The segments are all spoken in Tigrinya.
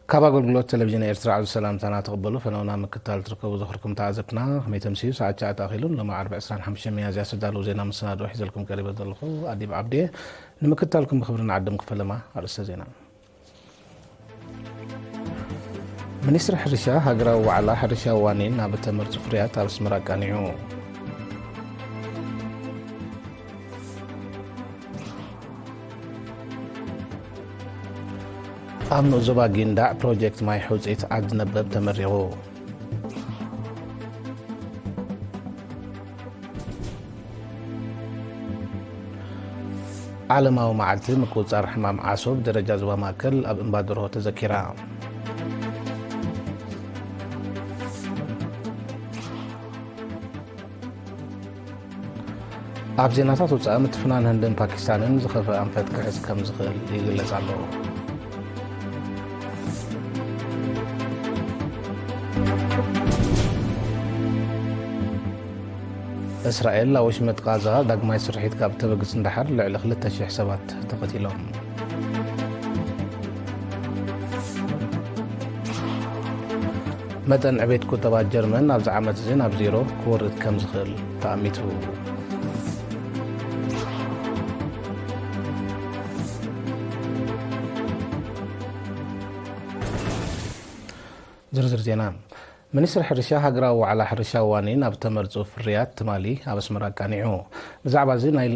ካብ ኣገልግሎት ቴሌቪዥን ኤርትራ ዓቢ ሰላምታና ተቐበሉ። ፈነውና ምክታል ትርከቡ ዘኽርኩም ተዓዘብትና፣ ከመይ ተምስዩ? ሰዓት ትሽዓተ ኣኺሉን ሎሚ ዓርቢ ዕስራን ሓሙሽተን ሚያዝያ ዝተዳለዉ ዜና መሰናድኦ ሒዘልኩም ቀሪበ ዘለኹ ኣዲብ ዓብዴ። ንምክታልኩም ብኽብሪ ንዓድም ክፈለማ። ኣርእስተ ዜና። ሚኒስትሪ ሕርሻ ሃገራዊ ዋዕላ ሕርሻ ዋኒን ናብ እተመርጹ ፍርያት ኣብ ኣስመራ ኣቃኒዑ። ኣብ ንኡስ ዞባ ጊንዳዕ ፕሮጀክት ማይ ሕውፅኢት ዓዲ ነበብ ተመሪቑ። ዓለማዊ መዓልቲ ምቁጽጻር ሕማም ዓሶ ብደረጃ ዞባ ማእከል ኣብ እምባደርሆ ተዘኪራ። ኣብ ዜናታት ወጻኢ፣ ምትፍናን ህንድን ፓኪስታንን ዝኸፍአ ኣንፈት ክሕዝ ከም ዝኽእል ይግለጽ ኣሎ። እስራኤል ኣብ ወሽመጥ ቃዛ ዳግማይ ስርሒት ካብ ተበግስ ንደሓር ልዕሊ ክልተ ሽሕ ሰባት ተቐቲሎም። መጠን ዕቤት ቁጠባ ጀርመን ኣብዚ ዓመት እዚ ናብ ዜሮ ክወርድ ከም ዝኽእል ተኣሚቱ። ዝርዝር ዜና። ሚኒስትሪ ሕርሻ ሃገራዊ ዋዕላ ሕርሻ ዋኒን ኣብ ተመርጹ ፍርያት ትማሊ ኣብ ኣስመራ ኣቃኒዑ። ብዛዕባ እዚ ናይ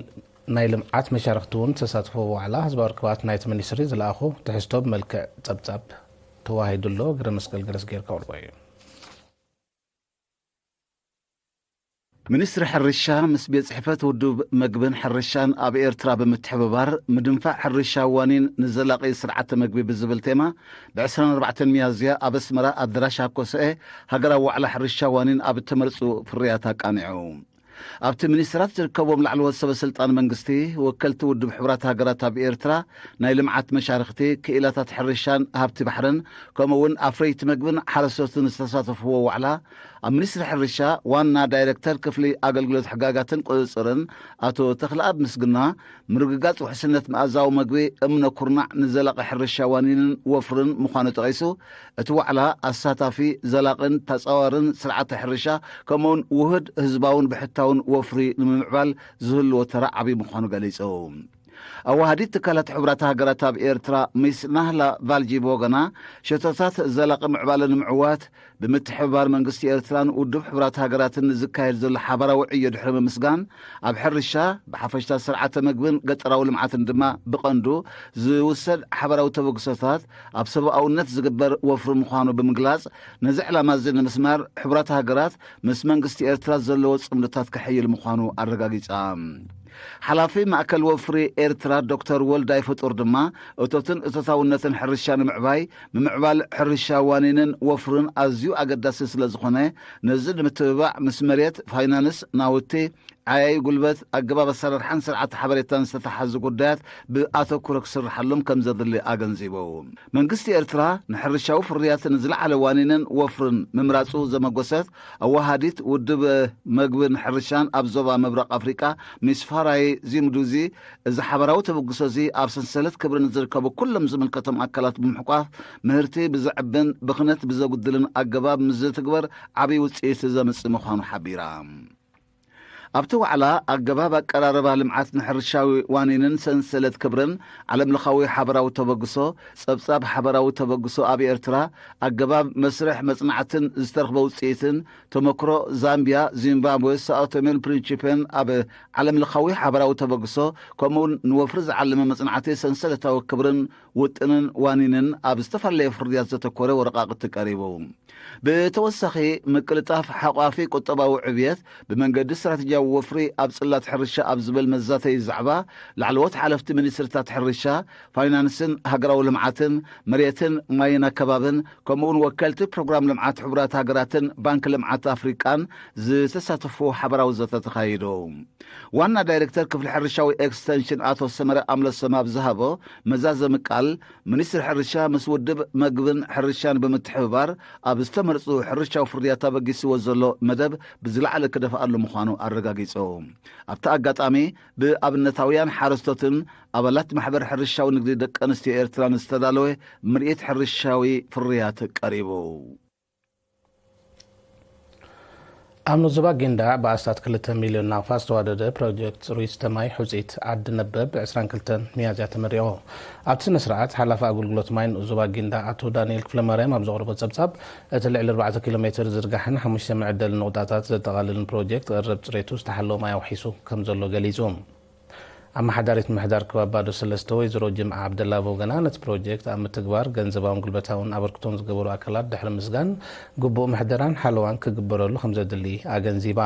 ናይ ልምዓት መሻርኽቲ እውን ዝተሳተፍዎ ዋዕላ ህዝባዊ ርክባት ናይቲ ሚኒስትሪ ዝለኣኾ ትሕዝቶ ብመልክዕ ጸብጻብ ተዋሂዱ ኣሎ። ገረመስቀል ገረስጌር ከቕርቦ እዩ። ሚኒስትሪ ሕርሻ ምስ ቤት ጽሕፈት ውድብ መግብን ሕርሻን ኣብ ኤርትራ ብምትሕብባር፣ ምድንፋዕ ሕርሻ ዋኒን ንዘላቒ ስርዓተ መግቢ ብዝብል ቴማ ብ ዕስራን ኣርባዕተን ሚያዝያ ኣብ ኣስመራ ኣደራሽ ኣኮሰኤ ሃገራዊ ዋዕላ ሕርሻ ዋኒን ኣብ እተመርጹ ፍርያት ኣቃኒዑ። ኣብቲ ሚኒስትራት ዝርከብዎም ላዕለዎት ሰበ ስልጣን መንግስቲ፣ ወከልቲ ውድብ ሕቡራት ሃገራት ኣብ ኤርትራ፣ ናይ ልምዓት መሻርኽቲ፣ ክኢላታት ሕርሻን ሃብቲ ባሕርን፣ ከምኡ እውን ኣፍረይቲ መግብን ሓረስቶትን ዝተሳተፍዎ ዋዕላ፣ ኣብ ሚኒስትሪ ሕርሻ ዋና ዳይሬክተር ክፍሊ ኣገልግሎት ሕጋጋትን ቁጽጽርን ኣቶ ተኽለኣብ ምስግና፣ ምርግጋጽ ውሕስነት መኣዛዊ መግቢ እምነ ኩርናዕ ንዘላቒ ሕርሻ ዋኒንን ወፍርን ምዃኑ ጠቒሱ፣ እቲ ዋዕላ ኣሳታፊ፣ ዘላቕን ተጻዋርን ስርዓተ ሕርሻ፣ ከምኡውን ውሁድ ህዝባውን ብሕታውን ወፍሪ ንምምዕባል ዝህልዎ ተራ ዓቢ ምዃኑ ገሊጹ። ኣዋሃዲት ትካላት ሕቡራት ሃገራት ኣብ ኤርትራ ሚስ ናህላ ቫልጂ ብወገና፣ ሸቶታት ዘላቒ ምዕባለ ንምዕዋት ብምትሕብባር መንግስቲ ኤርትራን ውድብ ሕቡራት ሃገራትን ንዝካየድ ዘሎ ሓባራዊ ዕዮ ድሕሪ ምምስጋን፣ ኣብ ሕርሻ፣ ብሓፈሽታ ስርዓተ መግብን ገጠራዊ ልምዓትን ድማ ብቐንዱ ዝውሰድ ሓባራዊ ተበግሶታት፣ ኣብ ሰብኣውነት ዝግበር ወፍሪ ምዃኑ ብምግላጽ፣ ነዚ ዕላማ እዚ ንምስማር ሕቡራት ሃገራት ምስ መንግስቲ ኤርትራ ዘለዎ ጽምዶታት ከሐይል ምዃኑ ኣረጋጊጻ። ሓላፊ ማእከል ወፍሪ ኤርትራ ዶክተር ወልዳይ ፍጡር ድማ፣ እቶትን እቶታውነትን ሕርሻ ንምዕባይ፣ ምምዕባል ሕርሻ ዋኒንን ወፍርን ኣዝዩ ኣገዳሲ ስለ ዝኾነ፣ ነዚ ንምትብባዕ ምስ መሬት፣ ፋይናንስ፣ ናውቲ፣ ዓያዪ ጉልበት፣ ኣገባብ ኣሰራርሓን ስርዓተ ሓበሬታን ዝተተሓዙ ጉዳያት ብኣተኩሮ ክስርሓሎም ከም ዘድሊ ኣገንዚቡ። መንግስቲ ኤርትራ ንሕርሻዊ ፍርያት ንዝለዓለ ዋኒንን ወፍርን ምምራጹ ዘመጎሰት ኣዋሃዲት ውድብ መግብን ሕርሻን ኣብ ዞባ ምብራቕ ኣፍሪቃ ሚስ ፋራይ ዚምዱዚ፣ እዚ ሓባራዊ ተበግሶ እዚ ኣብ ሰንሰለት ክብሪ ንዝርከቡ ኩሎም ዝምልከቶም ኣካላት ብምሕቋፍ፣ ምህርቲ ብዘዕብን ብኽነት ብዘጉድልን ኣገባብ ምስ ዝትግበር ዓብዪ ውጽኢት ዘምጽእ ምዃኑ ሓቢራ። ኣብቲ ዋዕላ፣ ኣገባብ ኣቀራርባ ልምዓት ንሕርሻዊ ዋኒንን ሰንሰለት ክብርን፣ ዓለምለኻዊ ሓበራዊ ተበግሶ፣ ጸብጻብ ሓበራዊ ተበግሶ ኣብ ኤርትራ፣ ኣገባብ መስርሕ መጽናዕትን ዝተረኽበ ውጽኢትን፣ ተመክሮ ዛምቢያ፣ ዚምባብዌ፣ ሳኦ ቶሜን ፕሪንቺፔን ኣብ ዓለምለኻዊ ሓበራዊ ተበግሶ፣ ከምኡውን ንወፍሪ ዝዓለመ መጽናዕቲ ሰንሰለታዊ ክብርን ውጥንን ዋኒንን ኣብ ዝተፈላለየ ፍርያት ዘተኮረ ወረቓቕቲ ቀሪቡ። ብተወሳኺ፣ ምቅልጣፍ ሓቋፊ ቁጠባዊ ዕብየት ብመንገዲ ስትራቴጂያዊ ወፍሪ ኣብ ጽላት ሕርሻ ኣብ ዝብል መዛተዪ ዛዕባ፣ ላዕለዎት ሓለፍቲ ሚኒስትሪታት ሕርሻ፣ ፋይናንስን ሃገራዊ ልምዓትን፣ መሬትን ማይን ኣከባብን፣ ከምኡውን ወከልቲ ፕሮግራም ልምዓት ሕቡራት ሃገራትን ባንክ ልምዓት ኣፍሪቃን ዝተሳተፉ ሓበራዊ ዘተ ተኻይዱ። ዋና ዳይሬክተር ክፍሊ ሕርሻዊ ኤክስተንሽን ኣቶ ሰመረ ኣምለሰማ ኣብ ዝሃቦ መዛዘሚ ቃል፣ ሚኒስትሪ ሕርሻ ምስ ውድብ መግብን ሕርሻን ብምትሕብባር ኣብ ዝተመርጹ ሕርሻዊ ፍርያት ኣበጊስዎ ዘሎ መደብ ብዝለዓለ ክደፍኣሉ ምዃኑ ኣረጋጊጹ። ኣረጋጊጹ። ኣብቲ ኣጋጣሚ ብኣብነታውያን ሓረስቶትን ኣባላት ማሕበር ሕርሻዊ ንግዲ ደቂ ኣንስትዮ ኤርትራን ዝተዳለወ ምርኢት ሕርሻዊ ፍርያት ቀሪቡ። ኣብ ኑዝባ ጊንዳዕ ብኣስታት ክልተ ሚልዮን ናቕፋ ዝተዋደደ ፕሮጀክት ጽሩይ ዝስተ ማይ ሑጺት ዓዲ ነበብ ብ ዕስራን ክልተን ሚያዝያ ተመሪቑ። ኣብቲ ስነ ስርዓት ሓላፊ ኣገልግሎት ማይ ኑዝባ ጊንዳዕ ኣቶ ዳንኤል ክፍለማርያም ኣብ ዘቕረቦ ጸብጻብ፣ እቲ ልዕሊ ኣርባዕተ ኪሎ ሜትር ዝርጋሕን ሓሙሽተ መዐደሊ ነቑጣታት ዘጠቓልልን ፕሮጀክት ቀረብ ጽሬቱ ዝተሓለወ ማይ ኣውሒሱ ከም ዘሎ ገሊጹ። ኣመሓዳሪት ምምሕዳር ከባቢ ባዶ ሰለስተ ወይዘሮ ጅምዓ ዓብደላ ብወገና፣ ነቲ ፕሮጀክት ኣብ ምትግባር ገንዘባውን ጉልበታውን ኣበርክቶን ዝገበሩ ኣካላት ድሕሪ ምስጋን፣ ግቡእ ምሕደራን ሓለዋን ክግበረሉ ከም ዘድሊ ኣገንዚባ።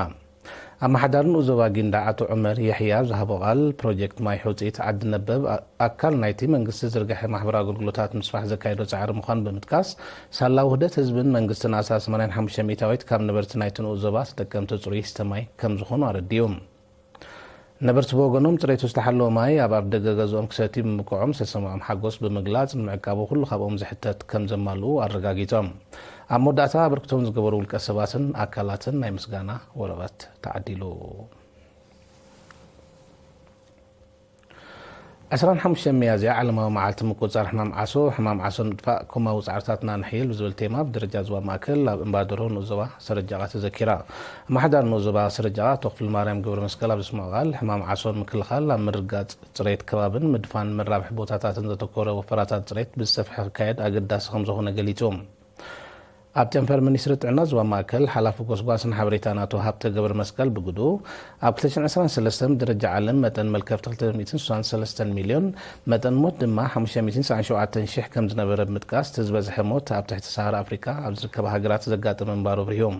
ኣመሓዳሪ ንኡስ ዞባ ጊንዳዕ ኣቶ ዑመር የሕያ ኣብ ዝሃቦ ቃል፣ ፕሮጀክት ማይ ሑጺት ዓዲ ነበብ ኣ-፣ ኣካል ናይቲ መንግስቲ ዝርግሐ ማሕበራዊ ኣገልግሎታት ምስፋሕ ዘካየዶ ጻዕሪ ምዃኑ ብምጥቃስ፣ ሳላ ውህደት ህዝብን መንግስትን ኣስታት ሰማንያን ሓሙሽተ ሚእታዊት ካብ ነበርቲ ናይቲ ንኡስ ዞባ ተጠቀምቲ ጽሩይ ዝስተ ማይ ከም ዝኾኑ ኣረዲኡ። ነበርቲ ብወገኖም፣ ጽሬቱ ዝተሓለወ ማይ ኣብ ኣፍደገ ገዝኦም ክሰትዩ ብምብቅዖም ዝተሰምዖም ሓጎስ ብምግላጽ፣ ንምዕቃቡ ኩሉ ካብኦም ዝሕተት ከም ዘማልኡ ኣረጋጊጾም። ኣብ መወዳእታ፣ ኣበርክቶም ዝገበሩ ውልቀ ሰባትን ኣካላትን ናይ ምስጋና ወረቐት ተዓዲሉ። ዕስራን ሓሙሽተን ሚያዝያ፣ ዓለማዊ መዓልቲ ምቁጽጻር ሕማም ዓሶ፣ ሕማም ዓሶ ንምጥፋእ ኮማዊ ጻዕርታትና ንሕይል ብዝብል ቴማ፣ ብደረጃ ዞባ ማእከል ኣብ እምባደሮ ንኡስ ዞባ ሰረጃቓ ተዘኪራ። ኣመሓዳሪ ንኡስ ዞባ ሰረጃቓ ኣቶ ክፍለማርያም ገብረመስቀል ኣብ ዘስምዖ ቃል፣ ሕማም ዓሶ ንምክልኻል ኣብ ምርግጋጽ ጽሬት ከባብን ምድፋን መራብሒ ቦታታትን ዘተኮረ ወፈራታት ጽሬት ብዝሰፍሐ ክካየድ ኣገዳሲ ከም ዝኾነ ገሊጹ። ኣብ ጨንፈር ሚኒስትሪ ጥዕና ዞባ ማእከል ሓላፊ ጎስጓስን ሓበሬታን ኣቶ ሃብተ ገብረመስቀል ብግድኡ፣ ኣብ ክልተ ሽሕን ዕስራን ሰለስተን ብደረጃ ዓለም መጠን መልከፍቲ ክልተ ሚእትን ስሳን ሰለስተን ሚልዮን፣ መጠን ሞት ድማ ሓሙሽተ ሚእትን ተስዓን ሸውዓተን ሽሕ ከም ዝነበረ ብምጥቃስ፣ እቲ ዝበዝሐ ሞት ኣብ ትሕቲ ሰሃራ ኣፍሪቃ ኣብ ዝርከባ ሃገራት ዘጋጠመ ምንባሩ ኣብሪሁ።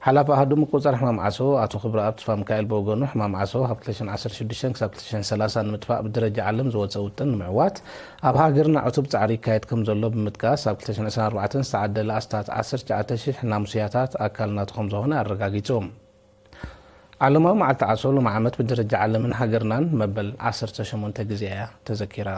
ሓላፊ ኣሃዱ ምቁጽጻር ሕማም ዓሶ ኣቶ ክብረኣብ ተስፋሚካኤል ብወገኑ፣ ሕማም ዓሶ ካብ ክልተ ሽሕን ዓሰርተ ሽዱሽተን ክሳብ ክልተ ሽሕን ሰላሳን ንምጥፋእ ብደረጃ ዓለም ዝወጸ ውጥን ንምዕዋት ኣብ ሃገርና ዕቱብ ጻዕሪ ይካየድ ከም ዘሎ ብምጥቃስ፣ ኣብ ክልተ ሽሕን ዕስራን ኣርባዕተን ዝተዓደለ ኣስታት ዓሰርተ ትሽዓተ ሽሕ ናሙስያታት ኣካል ናቱ ከም ዝኾነ ኣረጋጊጹ። ዓለማዊ መዓልቲ ዓሶ ሎሚ ዓመት ብደረጃ ዓለምን ሃገርናን መበል ዓሰርተ ሸሞንተ ግዜ እያ ተዘኪራ።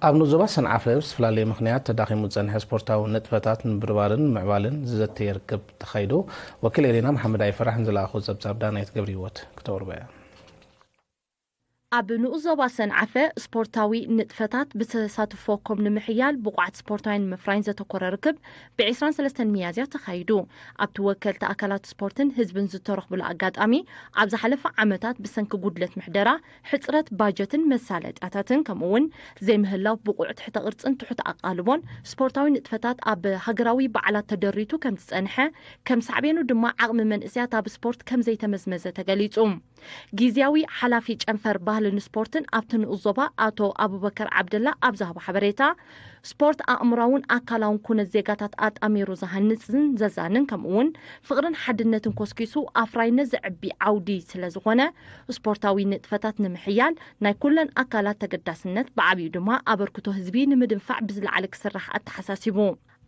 ኣብ ንኡስ ዞባ ሰንዓፈ ብዝተፈላለየ ምኽንያት ተዳኺሙ ዝጸንሐ ስፖርታዊ ንጥፈታት ንምብርባርን ንምዕባልን ዝዘተየ ርክብ ተኻይዱ። ወኪል ኤሪና መሓመድ ኣይፈራሕ ንዝለኣኾ ጸብጻብ ዳናይት ገብረህይወት ክተቕርቦ እያ። ኣብ ንኡስ ዞባ ሰንዓፈ ስፖርታዊ ንጥፈታት ብተሳትፎ ኮም ንምሕያል ብቑዓት ስፖርታውያን ንምፍራይን ዘተኮረ ርክብ ብ ዕስራን ሰለስተን ሚያዝያ ተኻይዱ። ኣብቲ ወከልቲ ኣካላት ስፖርትን ህዝብን ዝተረኽብሉ ኣጋጣሚ፣ ኣብ ዝሓለፈ ዓመታት ብሰንኪ ጉድለት ምሕደራ፣ ሕጽረት ባጀትን መሳለጥያታትን፣ ከምኡ እውን ዘይምህላው ብቑዕ ትሕተ ቅርጽን ትሑት ኣቓልቦን፣ ስፖርታዊ ንጥፈታት ኣብ ሃገራዊ በዓላት ተደሪቱ ከም ዝጸንሐ፣ ከም ሳዕቤኑ ድማ ዓቕሚ መንእሰያት ኣብ ስፖርት ከም ዘይተመዝመዘ ተገሊጹ። ግዝያዊ ሓላፊ ጨንፈር ባህልን ስፖርትን ኣብቲ ንኡስ ዞባ ኣቶ ኣቡበከር ዓብደላ ኣብ ዝሃቦ ሓበሬታ፣ ስፖርት ኣእምራውን ኣካላውን ኩነት ዜጋታት ኣጣሚሩ ዝሃንጽን ዘዛንን፣ ከምኡ እውን ፍቕርን ሓድነትን ኮስኪሱ ኣፍራይነት ዘዕቢ ዓውዲ ስለ ዝኾነ፣ ስፖርታዊ ንጥፈታት ንምሕያል ናይ ኩለን ኣካላት ተገዳስነት፣ ብዓብዩ ድማ ኣበርክቶ ህዝቢ ንምድንፋዕ ብዝለዓለ ክስራሕ ኣተሓሳሲቡ።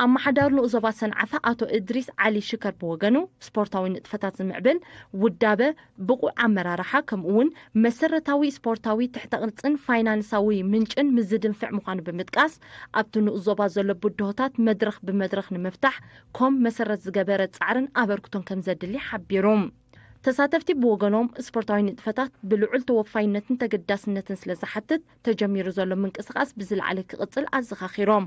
ኣመሓዳሪ ንኡስ ዞባ ሰንዓፈ ኣቶ እድሪስ ዓሊ ሽከር ብወገኑ፣ ስፖርታዊ ንጥፈታት ዝምዕብል ውዳበ፣ ብቑዕ ኣመራርሓ፣ ከምኡ እውን መሰረታዊ ስፖርታዊ ትሕተ ቅርጽን ፋይናንሳዊ ምንጭን ምስ ዝድንፍዕ ምዃኑ ብምጥቃስ፣ ኣብቲ ንኡስ ዞባ ዘሎ ብድሆታት መድረኽ ብመድረኽ ንምፍታሕ ኮም መሰረት ዝገበረ ጻዕርን ኣበርክቶን ከም ዘድሊ ሓቢሩ። ተሳተፍቲ ብወገኖም፣ ስፖርታዊ ንጥፈታት ብልዑል ተወፋይነትን ተገዳስነትን ስለ ዝሓትት፣ ተጀሚሩ ዘሎ ምንቅስቓስ ብዝለዓለ ክቕጽል ኣዘኻኺሮም።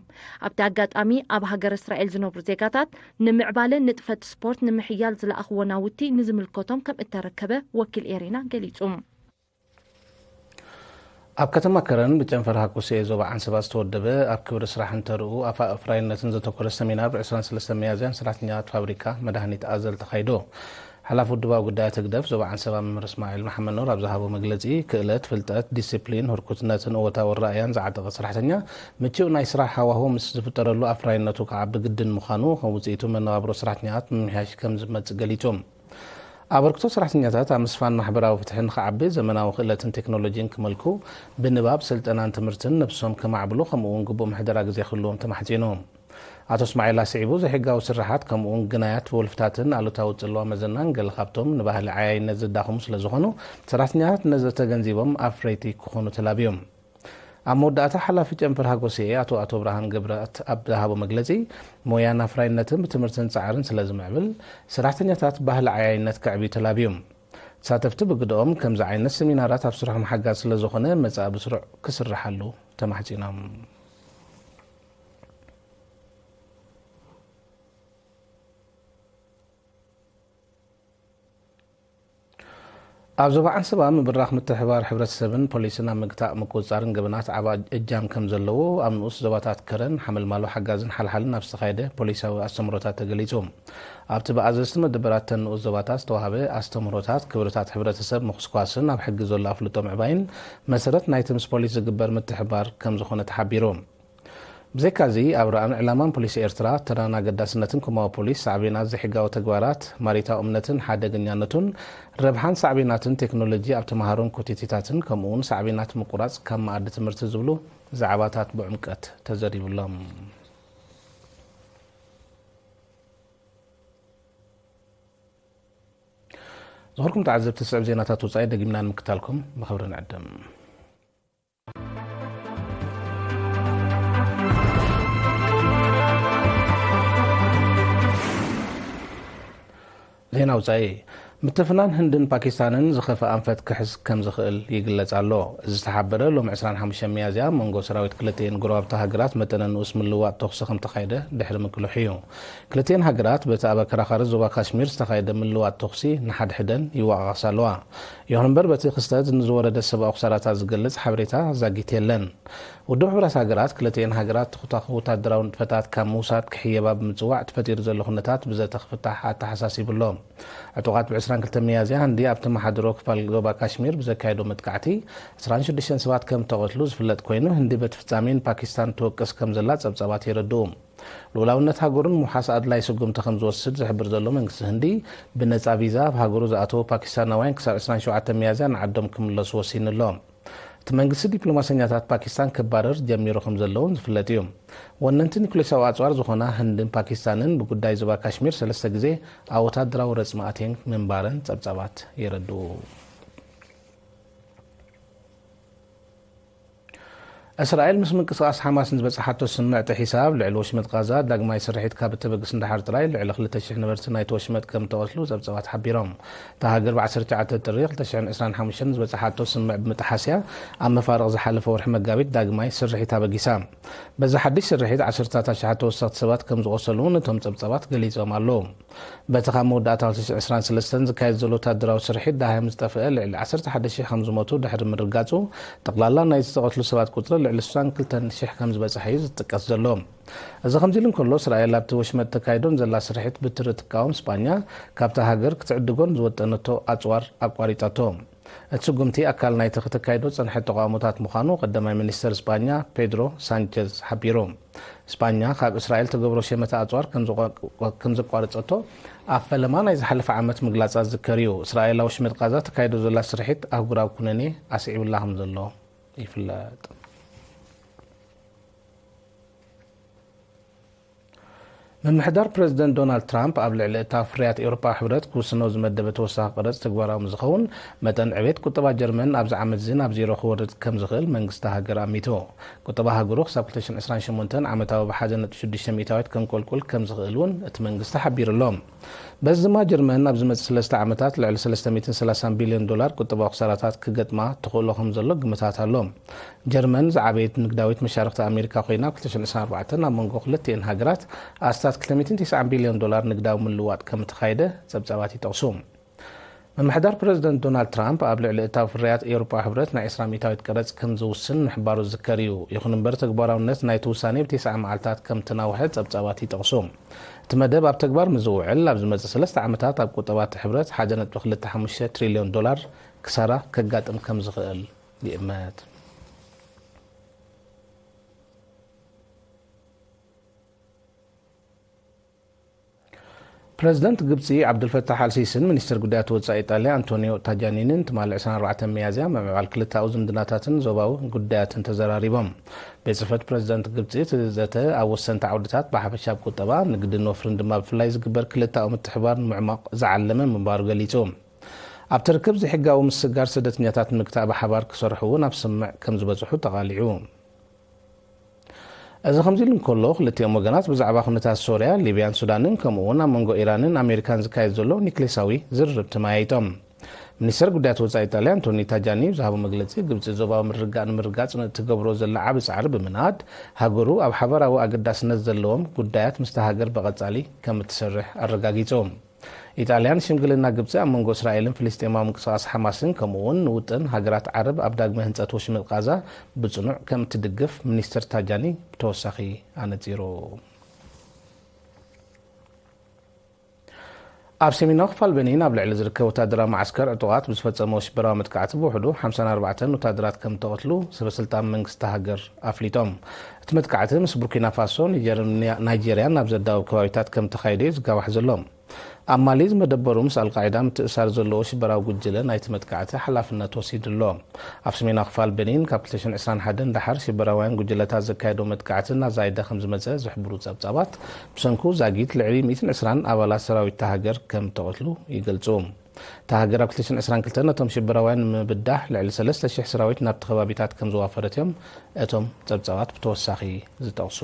ኣብቲ ኣጋጣሚ፣ ኣብ ሃገረ እስራኤል ዝነብሩ ዜጋታት ንምዕባለ ንጥፈት ስፖርት ንምሕያል ዝለኣኽዎ ናውቲ ንዝምልከቶም ከም እተረከበ ወኪል ኤሪና ገሊጹ። ኣብ ከተማ ከረን ብጨንፈር ሃኩስኤ ዞባ ዓንሰባ ዝተወደበ ኣብ ክብሪ ስራሕን ተርኡ ኣፋ-፣ ኣፍራይነትን ዘተኮረ ሰሚናር ብ ዕስራን ሰለስተን ሚያዝያ ንሰራሕተኛታት ፋብሪካ መድሃኒት ኣዘል ተኻይዱ። ሓላፊ ውድባዊ ጉዳያት ህግደፍ ዞባ ዓንሰባ መምህር እስማዒል መሓመድ ኑር ኣብ ዝሃቦ መግለጺ፣ ክእለት፣ ፍልጠት፣ ዲሲፕሊን፣ ህርኩትነትን እወታዊ ኣረኣእያን ዝዓጠቐ ሰራሕተኛ ምቹእ ናይ ስራሕ ሃዋሁ ምስ ዝፍጠረሉ ኣፍራይነቱ ክዓቢ ግድን ምዃኑ፣ ከም ውጽኢቱ መነባብሮ ሰራሕተኛታት ምምሕያሽ ከም ዝመጽእ ገሊጹ። ኣበርክቶ ሰራሕተኛታት ኣብ ምስፋን ማሕበራዊ ፍትሒ ንኽዓቢ፣ ዘመናዊ ክእለትን ቴክኖሎጂን ክመልኩ፣ ብንባብ፣ ስልጠናን ትምህርትን ነብሶም ከማዕብሉ፣ ከምኡ እውን ግቡእ ምሕደራ ግዜ ክህልዎም ተማሕጺኑ። ኣቶ እስማዒል ኣስዒቡ፣ ዘይሕጋዊ ስርሓት ከምኡ እውን ግናያት ወልፍታትን ኣሉታዊ ጽልዋ መዘናን ገለ ካብቶም ንባህሊ ዓያይነት ዘዳኽሙ ስለ ዝኾኑ፣ ሰራሕተኛታት ነዚ ተገንዚቦም ኣፍረይቲ ክኾኑ ተላብዮም። ኣብ መወዳእታ ሓላፊ ጨንፈር ሃጎስኤ ኣቶ ኣቶ ብርሃን ገብረኣት ኣብ ዝሃቦ መግለጺ፣ ሞያን ኣፍራይነትን ብትምህርትን ጻዕርን ስለ ዝምዕብል፣ ሰራሕተኛታት ባህሊ ዓያይነት ከዕብዩ ተላብዮም። ተሳተፍቲ ብግደኦም፣ ከምዚ ዓይነት ሰሚናራት ኣብ ስርሖም ሓጋዝ ስለ ዝኾነ፣ መጻኢ ብስሩዕ ክስርሓሉ ተማሕጺኖም። ኣብ ዞባ ዓንሰባ ምብራኽ ምትሕባር ሕብረተሰብን ፖሊስን ኣብ ምግታእ ምቁጽጻርን ገበናት ዓቢ እጃም ከም ዘለዎ ኣብ ንኡስ ዞባታት ከረን፣ ሓመልማሎ ሓጋዝን ሓልሓልን ኣብ ዝተኻየደ ፖሊሳዊ ኣስተምህሮታት ተገሊጹ። ኣብቲ ብኣዘዝቲ መደበራት ተን ንኡስ ዞባታት ዝተዋህበ ኣስተምህሮታት፣ ክብርታት ሕብረተሰብ ምኹስኳስን ኣብ ሕጊ ዘሎ ኣፍልጦ ምዕባይን መሰረት ናይቲ ምስ ፖሊስ ዝግበር ምትሕባር ከም ዝኾነ ተሓቢሩ። ብዘይካዚ፣ ኣብ ራእን ዕላማን ፖሊሲ ኤርትራ፣ ተራን ኣገዳስነትን ኮማዊ ፖሊስ፣ ሳዕቤናት ዘይሕጋዊ ተግባራት፣ ማሪታዊ እምነትን ሓደገኛነቱን፣ ረብሓን ሳዕቤናትን ቴክኖሎጂ ኣብ ተማሃሮን ኮቴቴታትን፣ ከምኡውን ሳዕቤናት ምቁራጽ ካብ መኣዲ ትምህርቲ ዝብሉ ዛዕባታት ብዕምቀት ተዘሪቡሎም። ዝኸበርኩም ተዓዘብቲ፣ ዝስዕብ ዜናታት ወጻኢ ደጊምና ንምክታልኩም ብኽብሪ ንዕድም። ዜና ውጻኢ። ምትፍናን ህንድን ፓኪስታንን ዝኸፍአ ኣንፈት ክሕዝ ከም ዝኽእል ይግለጽ ኣሎ። እዚ ዝተሓበረ ሎሚ ዕስራን ሓሙሽተን ሚያዝያ፣ መንጎ ሰራዊት ክልቲኤን ጎረባብቲ ሃገራት መጠነ ንኡስ ምልውዋጥ ተኹሲ ከም ተኻየደ ድሕሪ ምክልሑ እዩ። ክልቲኤን ሃገራት በቲ ኣብ ኣከራኻሪ ዞባ ካሽሚር ዝተኻየደ ምልውዋጥ ተኹሲ ንሓድሕደን ይወቓቐሳ ኣለዋ። ይኹን እምበር፣ በቲ ክስተት ንዝወረደ ሰብኣዊ ክሳራታት ዝገልጽ ሓበሬታ ዛጊት የለን። ውድብ ሕቡራት ሃገራት፣ ክልቲኤን ሃገራት ተኹታኹ ወታደራዊ ንጥፈታት ካብ ምውሳድ ክሕየባ ብምጽዋዕ፣ እቲ ፈጢሩ ዘሎ ኩነታት ብዘተ ክፍታሕ ኣተሓሳሲቡ ኣሎ። ዕጡቓት ብ ዕስራን ክልተን ሚያዝያ፣ ህንዲ ኣብ ተመሓድሮ ክፋል ዞባ ካሽሚር ብዘካየዶ መጥቃዕቲ፣ ዕስራን ሽዱሽተን ሰባት ከም እተቐትሉ ዝፍለጥ ኮይኑ፣ ህንዲ በቲ ፍጻሜ ንፓኪስታን ትወቅስ ከም ዘላ ጸብጻባት የረድኡ። ልኡላውነት ሃገሩን ምውሓስ ኣድላይ ስጉምቲ ከም ዝወስድ ዝሕብር ዘሎ መንግስቲ ህንዲ፣ ብነጻ ቪዛ ኣብ ሃገሩ ዝኣተዉ ፓኪስታናውያን ክሳብ ዕስራን ሸውዓተን ሚያዝያ ንዓዶም ክምለሱ ወሲኑ ኣሎ። እቲ መንግስቲ ዲፕሎማሰኛታት ፓኪስታን ክባረር ጀሚሩ ከም ዘለውን ዝፍለጥ እዩ። ወነንቲ ኒኩሌሳዊ ኣጽዋር ዝኾና ህንድን ፓኪስታንን ብጉዳይ ዞባ ካሽሚር ሰለስተ ግዜ ኣብ ወታደራዊ ረጽሚ ኣትየን ምንባረን ጸብጻባት የረድኡ። እስራኤል ምስ ምንቅስቓስ ሓማስ ንዝበጽሓቶ ስምዕቲ ሒሳብ፣ ልዕሊ ወሽመጥ ቃዛ ዳግማይ ስርሒት ካብ እተበግስ እንድሓር ጥራይ፣ ልዕሊ ክልተ ሽሕ ነበርቲ ናይቲ ወሽመጥ ከም እተቐትሉ ጸብጻባት ሓቢሮም። እታ ሃገር ብ ዓሰርተ ትሽዓተ ጥሪ ክልተ ሽሕን ዕስራን ሓሙሽተን ዝበጽሓቶ ስምዕ ብምጥሓስ እያ፣ ኣብ መፋርቕ ዝሓለፈ ወርሒ መጋቢት ዳግማይ ስርሒት ኣበጊሳ። በዚ ሓድሽ ስርሒት፣ ዓሰርታት ኣሽሓት ተወሰኽቲ ሰባት ከም ዝቖሰሉ እውን እቶም ጸብጻባት ገሊጾም ኣለዉ። በቲ ካብ መወዳእታ ክልተ ሽሕ ዕስራን ሰለስተን ዝካየድ ዘሎ ወታደራዊ ስርሒት ደሃዮም ዝጠፍአ ልዕሊ ዓሰርተ ሓደ ሽሕ ከም ዝሞቱ ድሕሪ ምርጋጹ፣ ጠቕላላ ናይ ዝተቐትሉ ሰባት ቁጽሪ ልዕሊ ስሳን ክልተን ሽሕ ከም ዝበጽሐ እዩ ዝጥቀስ ዘሎ። እዚ ከምዚ ኢሉ እንከሎ፣ እስራኤል ኣብቲ ወሽመጥ ተካይዶን ዘላ ስርሒት ብትሪ እትቃወም ስጳኛ፣ ካብታ ሃገር ክትዕድጎን ዝወጠነቶ ኣጽዋር ኣቋሪጻቶ። እቲ ስጉምቲ ኣካል ናይቲ ከተካይዶ ዝጸንሐት ተቓውሞታት ምዃኑ ቀዳማይ ሚኒስተር ስጳኛ ፔድሮ ሳንቸዝ ሓቢሩ። ስጳኛ ካብ እስራኤል ትገብሮ ሸመተ ኣጽዋር ከም ዘቋ-፣ ከም ዘቋረጸቶ ኣብ ፈለማ ናይ ዝሓለፈ ዓመት ምግላጻ ዝዝከር እዩ። እስራኤል ኣብ ወሽመጥ ቃዛ ተካይዶ ዘላ ስርሒት ኣህጉራዊ ኩነኔ ኣስዒቡላ ከም ዘሎ ይፍለጥ። ምምሕዳር ፕረዚደንት ዶናልድ ትራምፕ ኣብ ልዕሊ እታ ፍርያት ኤውሮጳዊ ሕብረት ክውስኖ ዝመደበ ተወሳኺ ቀረጽ ተግባራዊ ምስ ዝኸውን፣ መጠን ዕቤት ቁጠባ ጀርመን ኣብዚ ዓመት እዚ ናብ ዜሮ ክወርድ ከም ዝኽእል መንግስቲ ሃገር ኣሚቱ። ቁጠባ ሃገሩ ክሳብ ክልተ ሽሕን ዕስራን ሸሞንተን ዓመታዊ ብ ሓደ ነጥቢ ሽዱሽተ ሚእታዊት ከንቆልቁል ከም ዝኽእል እውን እቲ መንግስቲ ሓቢሩ ኣሎ። በዚ ድማ ጀርመን ኣብ ዝመጽእ ሰለስተ ዓመታት ልዕሊ ሰለስተ ሚእትን ሰላሳን ቢልዮን ዶላር ቁጠባዊ ክሳራታት ክገጥማ ተኽእሎ ከም ዘሎ ግምታት ኣሎ። ጀርመን ዝዓበየት ንግዳዊት መሻርኽቲ ኣሜሪካ ኮይና፣ ኣብ ክልተ ሽሕን ዕስራን ኣርባዕተን ኣብ መንጎ ክልቲኤን ሃገራት ኣስታት ክልተ ሚእትን ተስዓን ቢልዮን ዶላር ንግዳዊ ምልውዋጥ ከም እተኻየደ ጸብጻባት ይጠቕሱ። ምምሕዳር ፕረዚደንት ዶናልድ ትራምፕ ኣብ ልዕሊ እታው ፍርያት ኤውሮጳዊ ሕብረት ናይ ዕስራ ሚእታዊት ቀረጽ ከም ዝውስን ምሕባሩ ዝዝከር እዩ። ይኹን እምበር፣ ተግባራውነት ናይቲ ውሳኔ ብተስዓ መዓልታት ከም እተናውሐ ጸብጻባት ይጠቕሱ። እቲ መደብ ኣብ ተግባር ምስ ዝውዕል፣ ኣብ ዝመጽእ ሰለስተ ዓመታት ኣብ ቁጠባ እቲ ሕብረት ሓደ ነጥቢ ክልተ ሓሙሽተ ትሪልዮን ዶላር ክሳራ ከጋጥም ከም ዝኽእል ይእመት። ፕረዚደንት ግብጺ ዓብዱልፈታሕ ኣልሲስን ሚኒስትር ጉዳያት ወጻኢ ኢጣልያ ኣንቶኒዮ ታጃኒንን ትማሊ ዕስራን ኣርባዕተን ሚያዝያ ምምዕባል ክልተኣዊ ዝምድናታትን ዞባዊ ጉዳያትን ተዘራሪቦም። ቤት ጽሕፈት ፕረዚደንት ግብጺ እቲ ዘተ ኣብ ወሰንቲ ዓውድታት ብሓፈሻ ኣብ ቁጠባ፣ ንግድን ወፍርን ድማ ብፍላይ ዝግበር ክልተኣዊ ምትሕብባር ንምዕማቕ ዝዓለመ ምንባሩ ገሊጹ። ኣብቲ ርክብ ዘይሕጋዊ ምስግጋር ስደተኛታት ንምግታእ ብሓባር ክሰርሑ እውን ኣብ ስምምዕ ከም ዝበጽሑ ተቓሊዑ። እዚ ከምዚ ኢሉ እንከሎ፣ ክልቲኦም ወገናት ብዛዕባ ኩነታት ሶርያ፣ ሊብያን ሱዳንን፣ ከምኡ እውን ኣብ መንጎ ኢራንን ኣሜሪካን ዝካየድ ዘሎ ኒክሌሳዊ ዝርርብ ተመያይጦም። ሚኒስተር ጉዳያት ወጻኢ ኢጣልያ ኣንቶኒ ታጃኒ ብዝሃቦ መግለጺ፣ ግብጺ ዞባዊ ምርግጋእ ንምርጋጽ ንእትገብሮ ዘላ ዓቢ ጻዕሪ ብምንኣድ፣ ሃገሩ ኣብ ሓበራዊ ኣገዳስነት ዘለዎም ጉዳያት ምስታ ሃገር ብቐጻሊ ከም እትሰርሕ ኣረጋጊጹ። ኢጣልያ ንሽምግልና ግብጺ ኣብ መንጎ እስራኤልን ፍልስጤማዊ ምንቅስቓስ ሓማስን፣ ከምኡ እውን ንውጥን ሃገራት ዓረብ ኣብ ዳግመ ህንጸት ወሽመጥ ቃዛ ብጽኑዕ ከም እትድግፍ ሚኒስተር ታጃኒ ብተወሳኺ ኣነጺሩ። ኣብ ሰሜናዊ ክፋል በኒን ኣብ ልዕሊ ዝርከብ ወታደራዊ መዓስከር ዕጡቓት ብዝፈጸመዎ ሽበራዊ መጥቃዕቲ ብውሕዱ ሓምሳን ኣርባዕተን ወታደራት ከም እተቐትሉ ሰበ ስልጣን መንግስቲ ሃገር ኣፍሊጦም። እቲ መጥቃዕቲ ምስ ቡርኪና ፋሶ፣ ኒጀርን ናይጄርያን ኣብ ዘዳወብ ከባቢታት ከም እተኻየደ እዩ ዝጋባሕ ዘሎ። ኣብ ማሊ ዝመደበሩ ምስ ኣልቃዒዳ ምትእሳር ዘለዎ ሽበራዊ ጉጅለ ናይቲ መጥቃዕቲ ሓላፍነት ወሲዱ ኣሎ። ኣብ ሰሜናዊ ክፋል በኒን ካብ ክልተ ሽሕን ዕስራን ሓደን ደሓር ሽበራውያን ጉጅለታት ዘካየዶ መጥቃዕቲ እናዛየደ ከም ዝመጸ ዝሕብሩ ጸብጻባት፣ ብሰንኩ ዛጊት ልዕሊ ሚእትን ዕስራን ኣባላት ሰራዊት እታ ሃገር ከም እተቐትሉ ይገልጹ። እታ ሃገር ኣብ ክልተ ሽሕን ዕስራን ክልተን ነቶም ሽበራውያን ንምብዳህ ልዕሊ ሰለስተ ሽሕ ሰራዊት ናብቲ ከባቢታት ከም ዘዋፈረት እዮም እቶም ጸብጻባት ብተወሳኺ ዝጠቕሱ።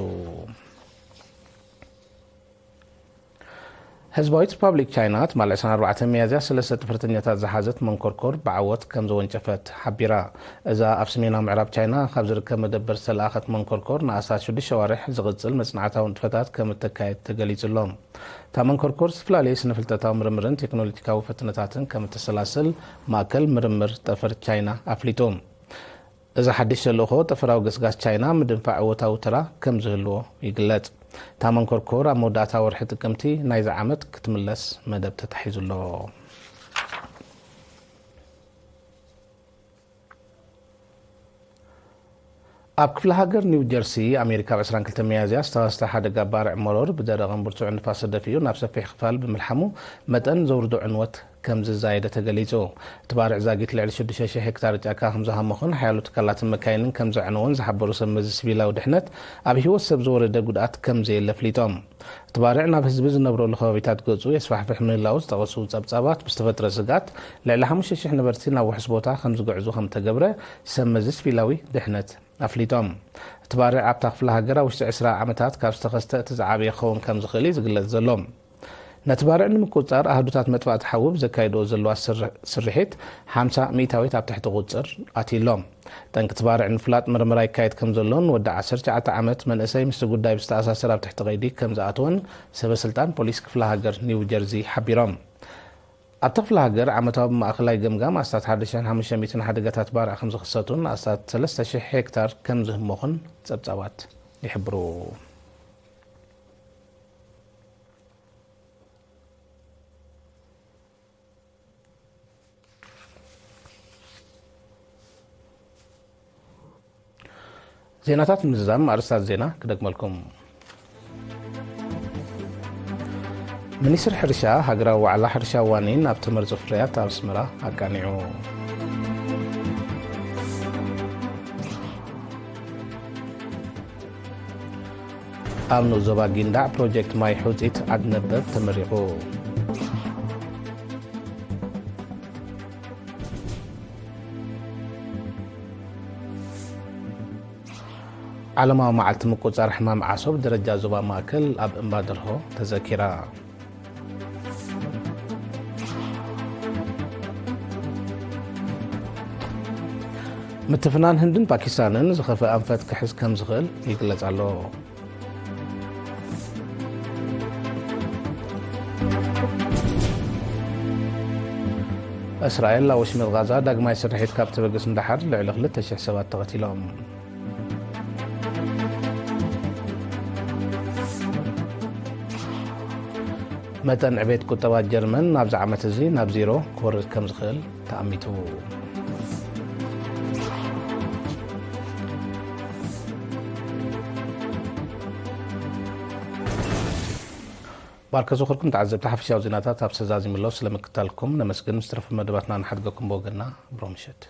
ህዝባዊት ሪፓብሊክ ቻይና ትማሊ ዕስራን ኣርባዕተን ሚያዝያ ሰለስተ ጥፍርተኛታት ዝሓዘት መንኮርኮር ብዓወት ከም ዘወንጨፈት ሓቢራ። እዛ ኣብ ሰሜናዊ ምዕራብ ቻይና ካብ ዝርከብ መደበር ዝተለኣኸት መንኮርኮር ንኣስታት ሽዱሽተ ኣዋርሕ ዝቕጽል መጽናዕታዊ ንጥፈታት ከም እተካየድ ተገሊጹ ኣሎ። እታ መንኮርኮር ዝተፈላለየ ስነ-ፍልጠታዊ ምርምርን ቴክኖሎጂካዊ ፈተነታትን ከም እተሰላስል ማእከል ምርምር ጠፈር ቻይና ኣፍሊጡ። እዚ ሓድሽ ተልእኾ ጠፈራዊ ገስጋስ ቻይና ምድንፋዕ እወታዊ ተራ ከም ዝህልዎ ይግለጽ። እታ መንኮርኮር ኣብ መወዳእታ ወርሒ ጥቅምቲ ናይዚ ዓመት ክትምለስ መደብ ተታሒዙ ኣሎ። ኣብ ክፍለ ሃገር ኒው ጀርሲ ኣሜሪካ፣ ኣብ ዕስራን ክልተን ሚያዝያ ዝተኸስተ ሓደጋ ባርዕ መሮር ብደረቕን ብርቱዕን ንፋስ ተደፊኡ ናብ ሰፊሕ ክፋል ብምልሓሙ፣ መጠን ዘውርዶ ዕንወት ከም ዝዛየደ ተገሊጹ። እቲ ባርዕ ዛጊት ልዕሊ ሽዱሽተ ሽሕ ሄክታር ጫካ ከም ዝሃመኹን ሓያሎ ትካላትን መካይንን ከም ዘዕነወን ዝሓበሩ ሰብ መዚ ሲቪላዊ ድሕነት፣ ኣብ ህይወት ሰብ ዝወረደ ጉድኣት ከም ዘየለ ኣፍሊጦም። እቲ ባርዕ ናብ ህዝቢ ዝነብረሉ ከባቢታት ገጹ የስፋሕፍሕ ምህላዉ ዝጠቐሱ ጸብጻባት፣ ብዝተፈጥረ ስግኣት ልዕሊ ሓሙሽተ ሽሕ ነበርቲ ናብ ውሑስ ቦታ ከም ዝግዕዙ ከም እተገብረ ሰብ መዚ ሲቪላዊ ድሕነት ኣፍሊጦም። እቲ ባርዕ ኣብታ ክፍለ ሃገር ኣብ ውሽጢ ዕስራ ዓመታት ካብ ዝተኸስተ እቲ ዝዓበየ ክኸውን ከም ዝኽእል እዩ ዝግለጽ ዘሎ። ነቲ ባርዕ ንምቁጽጻር ኣሃዱታት መጥፋእቲ ሓዊ ብዘካይድኦ ዘለዋ ስር-፣ ስርሒት፣ ሓምሳ ሚእታዊት ኣብ ትሕቲ ቁጽጽር ኣትዩ ኣሎ። ጠንቂ እቲ ባርዕ ንምፍላጥ መርመራ ይካየድ ከም ዘሎን፣ ወዲ ዓሰርተ ትሽዓተ ዓመት መንእሰይ ምስቲ ጉዳይ ብዝተኣሳሰር ኣብ ትሕቲ ቀይዲ ከም ዝኣተወን ሰበ ስልጣን ፖሊስ ክፍለ ሃገር ኒው ጀርዚ ሓቢሮም። ኣብቲ ክፍለ ሃገር ዓመታዊ ብማእኸላይ ገምጋም ኣስታት ሓደ ሽሕን ሓሙሽተ ሚእትን ሓደጋታት ባርዕ ከም ዝኽሰቱን ኣስታት ሰለስተ ሽሕ ሄክታር ከም ዝህመኹን ጸብጻባት ይሕብሩ። ዜናታት ምዝዛም ኣርእስታት ዜና ክደግመልኩም። ሚኒስትሪ ሕርሻ ሃገራዊ ዋዕላ ሕርሻ ዋኒን ኣብ ተመርጾ ፍርያት ኣብ ኣስመራ ኣቃኒዑ። ኣብ ንኡስ ዞባ ጊንዳዕ ፕሮጀክት ማይ ሑጺት ዓድነበብ ተመሪቑ። ዓለማዊ መዓልቲ ምቁጽጻር ሕማም ዓሶ ብደረጃ ዞባ ማእከል ኣብ እምባ ደርሆ ተዘኪራ። ምትፍናን ህንድን ፓኪስታንን ዝኸፍአ ኣንፈት ክሕዝ ከም ዝኽእል ይግለጽ ኣሎ። እስራኤል ኣብ ወሽመጥ ጋዛ ዳግማይ ስርሒት ካብ ትበግስ ንደሓር ልዕሊ ክልተ ሽሕ ሰባት ተቐቲሎም። መጠን ዕቤት ቁጠባ ጀርመን ናብዚ ዓመት እዚ ናብ ዜሮ ክወርድ ከም ዝኽእል ተኣሚቱ። ባርከ ዝኽርኩም ተዓዘብቲ ሓፈሻዊ ዜናታት ኣብ ሰዛዚሙ ኣሎ። ስለ ምክታልኩም ነመስግን። ምስ ተረፈ መደባትና ንሓድገኩም ብወገንና ብሮ ምሸት።